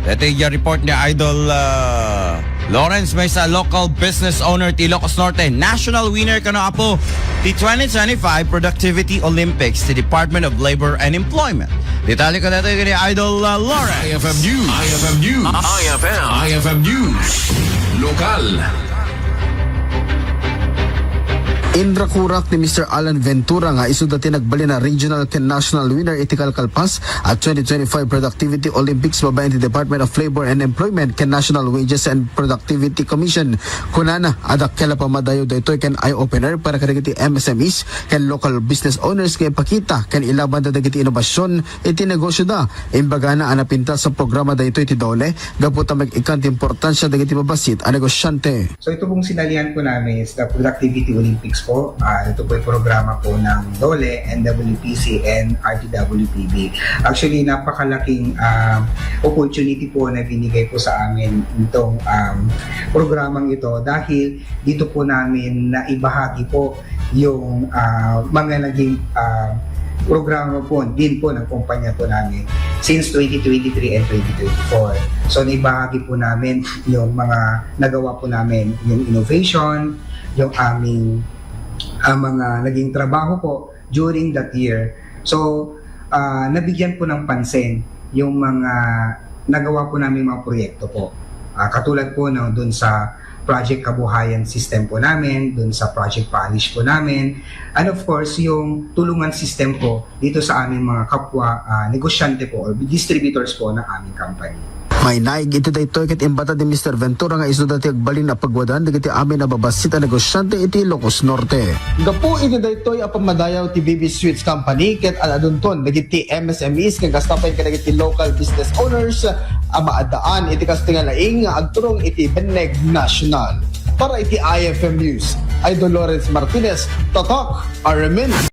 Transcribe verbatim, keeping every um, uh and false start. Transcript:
Daytoy nga report ni Idol, ah, Lawrence, maysa local business owner ti Ilocos Norte, national winner kano, Apo, ti twenty twenty-five Productivity Olympics ti Department of Labor and Employment. Detalye kadaytoy ken ni Idol, ah, Lawrence. I F M News. I F M News. I F M. I F M News. Lokal. Inrakurak ni Mister Alan Ventura nga isuda ti nagbalin a regional ken national winner iti kalkalpas a twenty twenty-five Productivity Olympics babaen ti Department of Labor and Employment ken National Wages and Productivity Commission. Kunana a dakkel a pammadayaw daytoy ken eye-opener para kadagiti M S M Es ken local business owners nga ipakita ken ilabanda dagiti inobasyon iti negosyoda. Imbagana a napintas a programa daytoy ti DOLE gapu ta mag-ikkan ti importansia dagiti babassit a negosyante. So, ito pong sinalihan po namin is the Productivity Olympics po. Ah, ito po yung programa po ng DOLE, N W P C, and R T W P B. Actually, napakalaking, ah, opportunity po na binigay po sa amin itong, um, programang ito dahil dito po namin naibahagi po yung, ah, mga naging, ah, programa po din po ng kumpanya po namin since twenty twenty-three and twenty twenty-four. So, naibahagi po namin yung mga nagawa po namin, yung innovation, yung aming, ah, mga naging trabaho po during that year. So, ah, nabigyan po ng pansin yung mga nagawa po namin mga proyekto po. Ah, katulad po ng dun sa Project Kabuhayan system po namin, dun sa Project Polish po namin, and of course, yung tulungan system po dito sa aming mga kapwa, ah, negosyante po or distributors po ng aming company. Mainaig iti daytoy ket imbagada ni Mister Ventura nga isuda ti agbalin a pagwadaan dagiti amin a babassit a negosyante iti Ilocos Norte. Gapu iti daytoy a pammadayaw ti B B Sweets Company ket ad-adunton dagiti M S M Es ken kasta pay kadagiti local business owners a maaddaan iti kastoy nga laing nga agturong iti Benneg National. Para iti I F M News, Idol Lawrence Martinez, Tatak, R M N.